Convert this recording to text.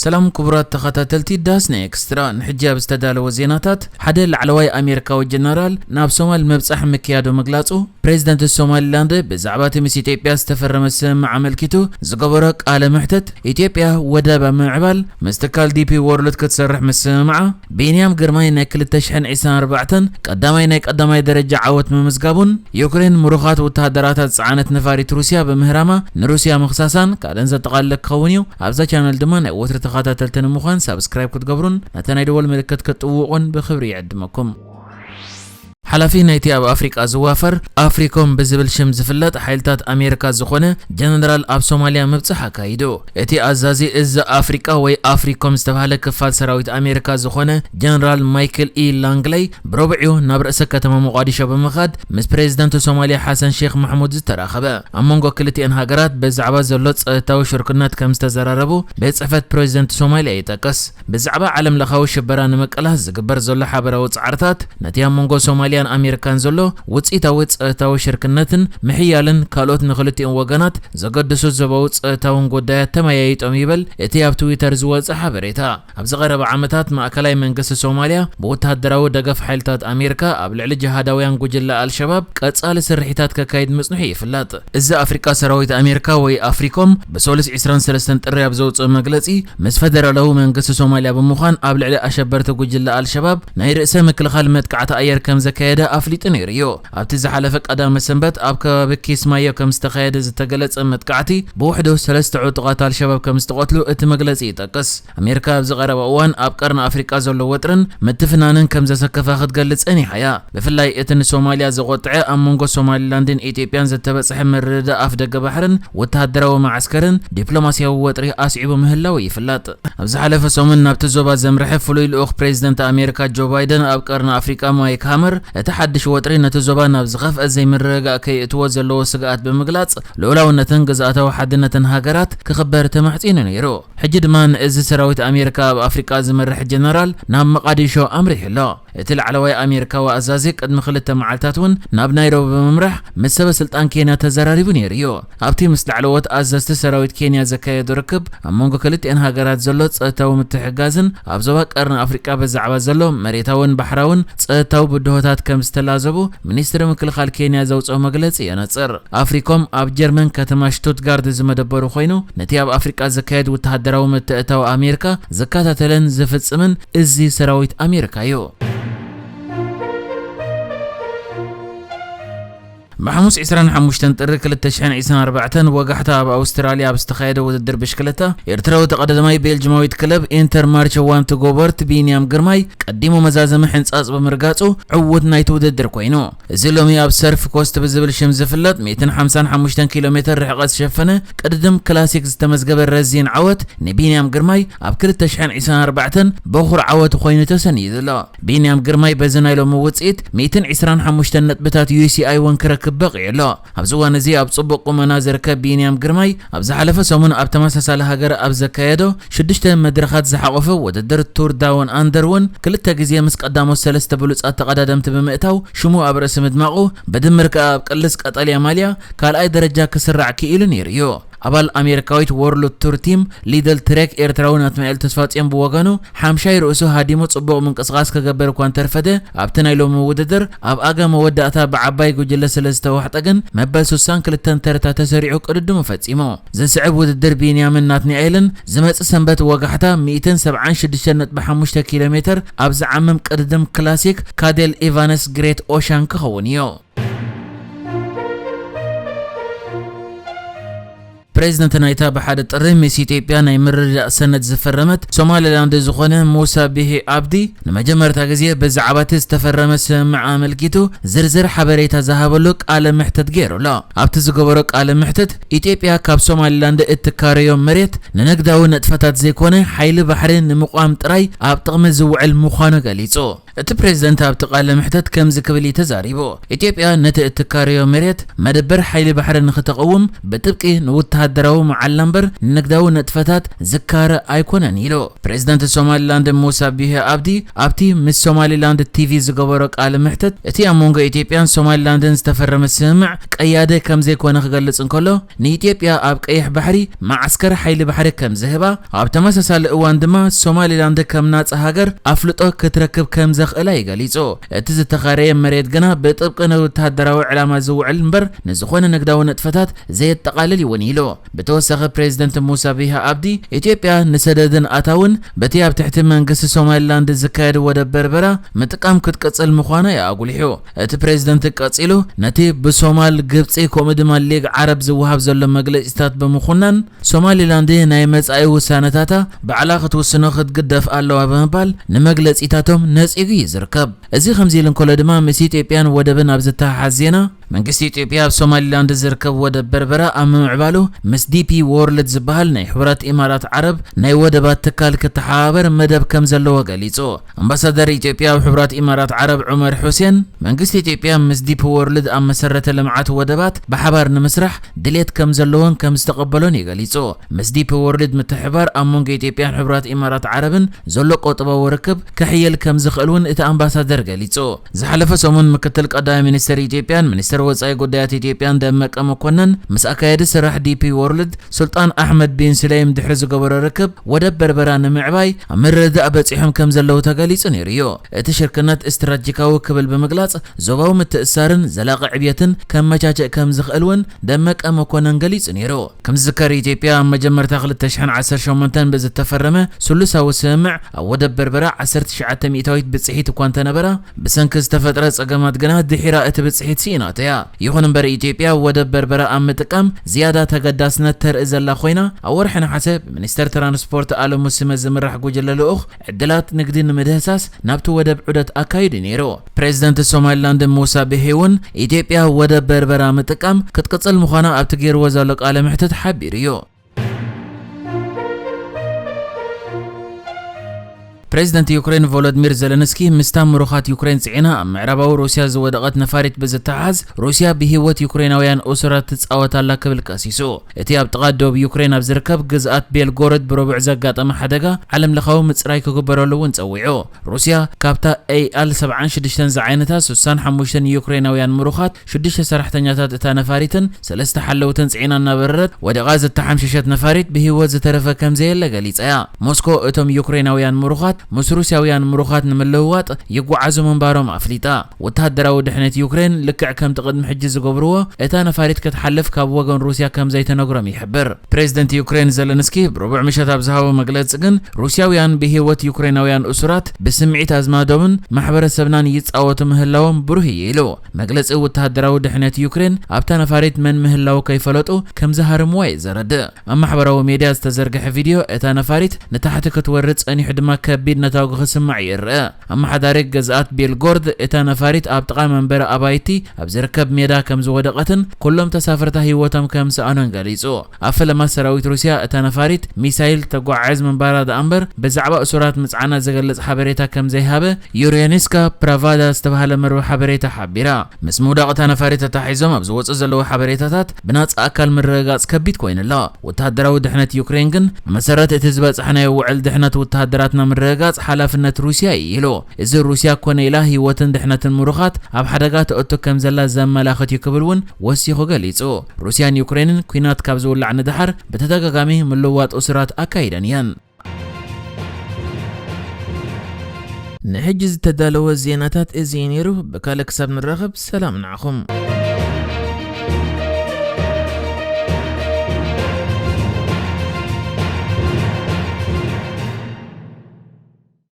ሰላም ክቡራት ተኸታተልቲ ዳስ ናይ ኤክስትራ፣ ንሕጂ ኣብ ዝተዳለወ ዜናታት፣ ሓደ ላዕለዋይ ኣሜሪካዊ ጀነራል ናብ ሶማል ምብጻሕ ምክያዱ ምግላጹ፣ ፕሬዚደንት ሶማሊላንድ ብዛዕባ እቲ ምስ ኢትዮጵያ ዝተፈረመ ስምምዕ ኣመልኪቱ ዝገበሮ ቃለ መሕትት፣ ኢትዮጵያ ወደብ ኣብ ምምዕባል ምስ ትካል ዲፒ ወርልድ ክትሰርሕ ምስምማዓ፣ ቢንያም ግርማይ ናይ ክልተ ሽሕን ዕስራን ኣርባዕተን ቀዳማይ ናይ ቀዳማይ ደረጃ ዓወት ምምዝጋቡን፣ ዩክሬን ምሩኻት ወተሃደራታት ዝጸዓነት ነፋሪት ሩስያ ብምህራማ ንሩስያ ምኽሳሳን ካልእን ዘጠቓልል ክኸውን እዩ። ኣብዛ ቻነል ድማ ናይ ወትሪ ተኸታተልቲ ንምዃን ሳብስክራይብ ክትገብሩን ነታ ናይ ደወል ምልክት ክትጥውቑን ብኽብሪ ይዕድመኩም። ሓላፊ ናይቲ ኣብ ኣፍሪቃ ዝዋፈር ኣፍሪኮም ብዝብል ሽም ዝፍለጥ ሓይልታት ኣሜሪካ ዝኾነ ጀነራል ኣብ ሶማልያ ምብጻሕ ኣካይዱ። እቲ ኣዛዚ እዚ ኣፍሪቃ ወይ ኣፍሪኮም ዝተባህለ ክፋል ሰራዊት ኣሜሪካ ዝኾነ ጀነራል ማይክል ኢ ላንግለይ ብረቡዕ እዩ ናብ ርእሰ ከተማ ሞቓዲሾ ብምኻድ ምስ ፕሬዚደንት ሶማልያ ሓሰን ሼክ ማሕሙድ ዝተራኸበ። ኣብ መንጎ ክልቲአን ሃገራት ብዛዕባ ዘሎ ጸጥታዊ ሽርክነት ከም ዝተዘራረቡ ቤት ጽሕፈት ፕሬዚደንት ሶማልያ ይጠቅስ። ብዛዕባ ዓለም ለኻዊ ሽበራ ንምቅላስ ዝግበር ዘሎ ሓበራዊ ጻዕርታት፣ ነቲ ኣብ መንጎ ሶማልያን ኣሜሪካን ዘሎ ውጽኢታዊ ጸጥታዊ ሽርክነትን ምሕያልን ካልኦት ንክልቲኦም ወገናት ዘገድሱ ዞባዊ ጸጥታውን ጉዳያት ተመያይጦም ይብል እቲ ኣብ ትዊተር ዝወጸ ሓበሬታ። ኣብዚ ቀረባ ዓመታት ማእከላይ መንግስቲ ሶማልያ ብወተሃደራዊ ደገፍ ሓይልታት ኣሜሪካ ኣብ ልዕሊ ጅሃዳውያን ጉጅለ ኣልሸባብ ቀጻሊ ስርሒታት ከካይድ ምጽንሑ ይፍለጥ። እዚ ኣፍሪቃ ሰራዊት ኣሜሪካ ወይ ኣፍሪኮም ብሰሉስ ዕስራን ሰለስተን ጥሪ ኣብ ዘውጽኦ መግለጺ፣ ምስ ፈደራላዊ መንግስቲ ሶማልያ ብምዃን ኣብ ልዕሊ ኣሸበርቲ ጉጅለ ኣልሸባብ ናይ ርእሰ ምክልኻል መጥቃዕቲ ኣየር ከም ዘካየደ ኣፍሊጡ ነይሩ እዩ። ኣብቲ ዝሓለፈ ቀዳመ ሰንበት ኣብ ከባቢ ኪስማዮ ከም ዝተኻየደ ዝተገለጸ መጥቃዕቲ ብውሕዱ ሰለስተ ዕጡቓት ኣልሸባብ ከም ዝተቐትሉ እቲ መግለጺ ይጠቅስ። ኣሜሪካ ኣብዚ ቀረባ እዋን ኣብ ቀርኒ ኣፍሪቃ ዘሎ ወጥርን ምትፍናንን ከም ዘሰከፋ ክትገልጽ ጸኒሓ እያ። ብፍላይ እቲ ንሶማልያ ዘቖጥዐ ኣብ መንጎ ሶማሊላንድን ኢትዮጵያን ዝተበጽሐ ምርድዳእ ኣፍ ደገ ባሕርን ወተሃደራዊ መዓስከርን ዲፕሎማስያዊ ወጥሪ ኣስዒቡ ምህላው ይፍለጥ። ኣብ ዝሓለፈ ሰሙን ናብቲ ዞባ ዘምርሐ ፍሉይ ልኡኽ ፕሬዚደንት ኣሜሪካ ጆ ባይደን ኣብ ቀርኒ ኣፍሪቃ ማይክ ሃመር፣ እቲ ሓድሽ ወጥሪ ነቲ ዞባ ናብ ዝኸፍአ ዘይምርግጋእ ከየእትዎ ዘለዎ ስግኣት ብምግላጽ፣ ልኡላውነትን ግዝኣታዊ ሓድነትን ሃገራት ክኽበር ተማሕጺኑ ነይሩ። ሕጂ ድማ ንእዚ ሰራዊት ኣሜሪካ ኣብ ኣፍሪቃ ዝመርሕ ጀነራል ናብ መቓዲሾ ኣምሪሑ ኣሎ። እቲ ላዕለዋይ ኣሜሪካዊ ኣዛዚ ቅድሚ ክልተ መዓልታት እውን ናብ ናይሮቢ ብምምራሕ ምስ ሰበ ስልጣን ኬንያ ተዘራሪቡ ነይሩ እዩ። ኣብቲ ምስ ላዕለዎት ኣዘዝቲ ሰራዊት ኬንያ ዘካየዶ ርክብ፣ ኣብ መንጎ ክልቲአን ሃገራት ዘሎ ጸጥታዊ ምትሕግጋዝን ኣብ ዞባ ቀርኒ ኣፍሪቃ ብዛዕባ ዘሎ መሬታውን ባሕራውን ጸጥታዊ ብድሆታት ከም ዝተላዘቡ ሚኒስትሪ ምክልኻል ኬንያ ዘውጽኦ መግለጺ የነጽር። ኣፍሪኮም ኣብ ጀርመን ከተማ ሽቱትጋርድ ዝመደበሩ ኮይኑ፣ ነቲ ኣብ ኣፍሪቃ ዘካየድ ወተሃደራዊ ምትእትታው ኣሜሪካ ዝከታተልን ዝፍጽምን እዚ ሰራዊት ኣሜሪካ እዩ። ብሓሙስ ዕስራን ሓሙሽተን ጥሪ ክልተ ሽሕን ዕስራን ኣርባዕተን ወጋሕታ ኣብ ኣውስትራልያ ኣብ ዝተኻየደ ውድድር ብሽክለታ፣ ኤርትራዊ ተቐዳዳማይ ቤልጅማዊት ክለብ ኢንተርማርች ዋንት ጎበርት ቢንያም ግርማይ ቀዲሙ መዛዘሚ ሕንጻጽ ብምርጋጹ ዕዉት ናይቲ ውድድር ኮይኑ። እዚ ሎሚ ኣብ ሰርፍ ኮስት ብዝብል ሽም ዝፍለጥ ሚእትን ሓምሳን ሓሙሽተን ኪሎ ሜትር ርሕቀት ዝሸፈነ ቅድድም ክላሲክ ዝተመዝገበ ረዚን ዓወት ንቢንያም ግርማይ ኣብ ክልተ ሽሕን ዕስራን ኣርባዕተን በኹር ዓወት ኮይኑ ተሰንዩ ዘሎ። ቢንያም ግርማይ በዚ ናይ ሎሚ ውጽኢት ሚእትን ዕስራን ሓሙሽተን ነጥብታት ዩ ሲ ኣይ እውን ክረክብ በቒዑ ኣሎ። ኣብዚ እዋን እዚ ኣብ ጽቡቕ ቁመና ዝርከብ ቢንያም ግርማይ ኣብ ዝሓለፈ ሰሙን ኣብ ተመሳሳሊ ሃገር ኣብ ዘካየዶ ሽዱሽተ መድረኻት ዝሓቖፈ ውድድር ቱር ዳውን ኣንደር እውን ክልተ ግዜ ምስ ቀዳሞት ሰለስተ ብሉጻት ተቐዳደምቲ ብምእታው ሽሙ ኣብ ርእሲ ምድማቑ፣ ብድምር ከኣ ኣብ ቅልስ ቀጠልያ ማልያ ካልኣይ ደረጃ ክስራዕ ክኢሉ ነይሩ እዩ። ኣባል ኣሜሪካዊት ወርልድ ቱር ቲም ሊድል ትሬክ ኤርትራዊ ናትናኤል ተስፋጽዮን ብወገኑ፣ ሓምሻይ ርእሱ ሃዲሙ ጽቡቕ ምንቅስቓስ ክገብር እኳ እንተርፈደ፣ ኣብቲ ናይ ሎሚ ውድድር ኣብ ኣጋ መወዳእታ ብዓባይ ጉጅለ ስለ ዝተዋሕጠ ግን መበል ስሳን ክልተን ተርታ ተሰሪዑ ቅድድሙ ፈጺሙ። ዝስዕብ ውድድር ቢንያምን ናትናኤልን ዝመጽእ ሰንበት ወጋሕታ ሚእትን ሰብዓን ሽዱሽተን ነጥቢ ሓሙሽተ ኪሎ ሜትር ኣብ ዝዓምም ቅድድም ክላሲክ ካዴል ኢቫንስ ግሬት ኦሻን ክኸውን እዩ። ፕሬዚደንት ናይታ ብሓደ ጥሪ ምስ ኢትዮጵያ ናይ ምርድዳእ ሰነድ ዝፈረመት ሶማሊላንድ ዝኾነ ሙሳ ቢሂ ኣብዲ፣ ንመጀመርታ ግዜ ብዛዕባ እቲ ዝተፈረመ ስምምዕ ኣመልኪቱ ዝርዝር ሓበሬታ ዝሃበሉ ቃለ መሕትት ገይሩ ኣሎ። ኣብቲ ዝገበሮ ቃለ መሕትት፣ ኢትዮጵያ ካብ ሶማሊላንድ እትካረዮ መሬት ንንግዳዊ ንጥፈታት ዘይኮነ ሓይሊ ባሕሪ ንምቋም ጥራይ ኣብ ጥቕሚ ዝውዕል ምዃኑ ገሊጹ። እቲ ፕሬዝደንት ኣብቲ ቃለ መሕተት ከምዚ ክብል እዩ ተዛሪቡ። ኢትዮጵያ ነቲ እትካረዮ መሬት መደበር ሓይሊ ባሕሪ ንኽተቐውም ብጥብቂ ንወተሃደራዊ መዓላ እምበር ንንግዳዊ ንጥፈታት ዝካረ ኣይኮነን ኢሉ። ፕሬዝደንት ሶማሊላንድ ሙሳ ቢሂ ኣብዲ ኣብቲ ምስ ሶማሊላንድ ቲቪ ዝገበሮ ቃለ መሕተት፣ እቲ ኣብ መንጎ ኢትዮጵያን ሶማሊላንድን ዝተፈረመ ስምምዕ ቀያዲ ከም ዘይኮነ ክገልጽ እንከሎ፣ ንኢትዮጵያ ኣብ ቀይሕ ባሕሪ መዓስከር ሓይሊ ባሕሪ ከም ዝህባ፣ ኣብ ተመሳሳሊ እዋን ድማ ሶማሊላንድ ከም ናጻ ሃገር ኣፍልጦ ክትረክብ ከም ዘኽእላ እዩ ገሊጹ። እቲ ዝተኻረየ መሬት ግና ብጥብቂ ንወተሃደራዊ ዕላማ ዝውዕል እምበር ንዝኾነ ንግዳዊ ንጥፈታት ዘየጠቓልል እውን ኢሉ። ብተወሳኺ ፕሬዝደንት ሙሳ ቢሂ ኣብዲ ኢትዮጵያ ንሰደድን ኣታውን በቲ ኣብ ትሕቲ መንግስቲ ሶማሊላንድ ዝካየድ ወደብ በርበራ ምጥቃም ክትቅጽል ምዃና እዩ ኣጉሊሑ። እቲ ፕሬዝደንት ቀጺሉ ነቲ ብሶማል፣ ግብጺ ከምኡ ድማ ሊግ ዓረብ ዝወሃብ ዘሎ መግለጺታት ብምኹናን ሶማሊላንድ ናይ መጻኢ ውሳነታታ ባዕላ ክትውስኖ ክትግደፍ ኣለዋ ብምባል ንመግለጺታቶም ነጺጉ እዩ ዝርከብ። እዚ ከምዚ ኢሉ እንከሎ ድማ ምስ ኢትዮጵያን ወደብን ኣብ ዝተሓሓዝ ዜና መንግስቲ ኢትዮጵያ ኣብ ሶማሊላንድ ዝርከብ ወደብ በርበራ ኣብ ምምዕባሉ ምስ ዲፒ ዎርልድ ዝበሃል ናይ ሕቡራት ኢማራት ዓረብ ናይ ወደባት ትካል ክተሓባበር መደብ ከም ዘለዎ ገሊጹ። ኣምባሳደር ኢትዮጵያ ኣብ ሕቡራት ኢማራት ዓረብ ዑመር ሑሴን መንግስቲ ኢትዮጵያ ምስ ዲፒ ዎርልድ ኣብ መሰረተ ልምዓት ወደባት ብሓባር ንምስራሕ ድሌት ከም ዘለዎን ከም ዝተቐበሎን እዩ ገሊጹ። ምስ ዲፒ ዎርልድ ምትሕባር ኣብ መንጎ ኢትዮጵያን ሕቡራት ኢማራት ዓረብን ዘሎ ቁጠባዊ ርክብ ክሕየል ከም ዝኽእል እውን እቲ ኣምባሳደር ገሊጹ። ዝሓለፈ ሰሙን ምክትል ቀዳማይ ሚኒስትር ኢትዮጵያን ሚኒስትር ወጻኢ ጉዳያት ኢትዮጵያን ደመቀ መኮነን ምስ ኣካያዲ ስራሕ ዲፒ ዎርልድ ሱልጣን ኣሕመድ ቢን ስሌም ድሕሪ ዝገበሮ ርክብ ወደብ በርበራ ንምዕባይ ኣብ ምርድዳእ በጺሖም ከም ዘለዉ ተገሊጹ ነይሩ እዩ። እቲ ሽርክነት ስትራቴጂካዊ ክብል ብምግላጽ ዞባዊ ምትእስሳርን ዘላቒ ዕብየትን ከመቻቸእ ከም ዝኽእል እውን ደመቀ መኮነን ገሊጹ ነይሩ። ከም ዝዝከር ኢትዮጵያ ኣብ መጀመርታ ክልተ ሽሕን ዓሰርተ ሸሞንተን ብዝተፈረመ ስሉሳዊ ስምምዕ ኣብ ወደብ በርበራ ዓሰርተ ትሽዓተ ሚእታዊት ብጽሒት እኳ እንተነበራ ብሰንኪ ዝተፈጥረ ጸገማት ግና ድሒራ እቲ ብጽሒት ስኢናቶ እያ። ይኹን እምበር ኢትዮጵያ ወደብ በርበራ ኣብ ምጥቃም ዝያዳ ተገዳስነት ተርኢ ዘላ ኮይና ኣብ ወርሒ ነሓሰ ብሚኒስተር ትራንስፖርት ኣለሙ ስመ ዝምራሕ ጉጅለ ልኡኽ ዕድላት ንግዲ ንምህሳስ ናብቲ ወደብ ዑደት ኣካይዱ ነይሩ። ፕሬዝደንት ሶማሊላንድ ሙሳ ቢሂ እውን ኢትዮጵያ ወደብ በርበራ ምጥቃም ክትቅጽል ምዃና ኣብቲ ገይርዎ ዘሎ ቃለ መሕትት ሓቢሩ እዩ። ፕሬዝደንት ዩክሬን ቮሎዲሚር ዘለንስኪ ምስታ ምሩኻት ዩክሬን ጽዒና ኣብ ምዕራባዊ ሩስያ ዝወደቐት ነፋሪት ብዝተሓዝ ሩስያ ብህይወት ዩክሬናውያን እሱራት ትጻወት ኣላ ክብል ከሲሱ። እቲ ኣብ ጥቓ ዶብ ዩክሬን ኣብ ዝርከብ ግዝኣት ቤልጎሮድ ብረቡዕ ዘጋጠመ ሓደጋ ዓለምለኻዊ ምጽራይ ክግበረሉ እውን ጸዊዑ። ሩስያ ካብታ ኤኣል ሰብዓን ሽዱሽተን ዝዓይነታ ስሳን ሓሙሽተን ዩክሬናውያን ምሩኻት ሽዱሽተ ሰራሕተኛታት እታ ነፋሪትን ሰለስተ ሓለውትን ጽዒና እናበረረት ወዲቓ ዝተሓምሸሸት ነፋሪት ብህይወት ዝተረፈ ከም ዘየለ ገሊጻ እያ። ሞስኮ እቶም ዩክሬናውያን ምሩኻት ምስ ሩስያውያን ምሩኻት ንምልውዋጥ ይጓዓዙ ምንባሮም ኣፍሊጣ። ወተሃደራዊ ድሕነት ዩክሬን ልክዕ ከምቲ ቅድሚ ሕጂ ዝገብርዎ እታ ነፋሪት ክትሓልፍ ካብ ወገን ሩስያ ከም ዘይተነግሮም ይሕብር። ፕሬዝደንት ዩክሬን ዘለንስኪ ብረቡዕ ምሸት ኣብ ዝሃቦ መግለጺ ግን ሩስያውያን ብህይወት ዩክሬናውያን እሱራት ብስምዒት ኣዝማዶምን ማሕበረሰብናን ይጻወቱ ምህላዎም ብሩህ እዩ ኢሉ። መግለጺ ወተሃደራዊ ድሕነት ዩክሬን ኣብታ ነፋሪት መን ምህላው ከይፈለጡ ከም ዝሃርምዋ እዩ ዘረድእ። ኣብ ማሕበራዊ ሜድያ ዝተዘርግሐ ቪድዮ እታ ነፋሪት ንታሕቲ ክትወርድ ጸኒሑ ድማ ከቢድ ነታጒ ክስማዕ ይርአ። ኣመሓዳሪ ገዝኣት ቤልጎርድ እታ ነፋሪት ኣብ ጥቓ መንበሪ ኣባይቲ ኣብ ዝርከብ ሜዳ ከም ዝወደቐትን ኩሎም ተሳፈርታ ህይወቶም ከም ዝሰኣኑን ገሊጹ። ኣብ ፈለማ ሰራዊት ሩስያ እታ ነፋሪት ሚሳይል ተጓዓዕዝ ምንባራ ደኣ እምበር ብዛዕባ እሱራት ምጽዓና ዝገልጽ ሓበሬታ ከም ዘይሃበ ዩሬኒስካ ፕራቫዳ ዝተባህለ መርበብ ሓበሬታ ሓቢራ። ምስ ምውዳቕ እታ ነፋሪት ተታሒዞም ኣብ ዝወጹ ዘለዉ ሓበሬታታት ብናጻ ኣካል ምርግጋጽ ከቢድ ኮይኑ ኣሎ። ወተሃደራዊ ድሕነት ዩክሬን ግን ብመሰረት እቲ ዝበጻሕናዮ ውዕል ድሕነት ወተሃደራትና ምርግጋጽ ሓላፍነት ሩስያ እዩ ኢሉ። እዚ ሩስያ ኮነ ኢላ ህይወትን ድሕነትን ምሩኻት ኣብ ሓደጋ ተእቱ ከም ዘላ ዘመላኽት እዩ ክብል እውን ወሲኹ ገሊጹ። ሩስያን ዩክሬንን ኲናት ካብ ዝውላዕ ንደሓር ብተደጋጋሚ ምልውዋጥ እሱራት ኣካይደን እየን። ንሕጂ ዝተዳለወ ዜናታት እዚ እዩ ነይሩ። ብካልእ ክሳብ ንራኸብ ሰላም ንዓኹም።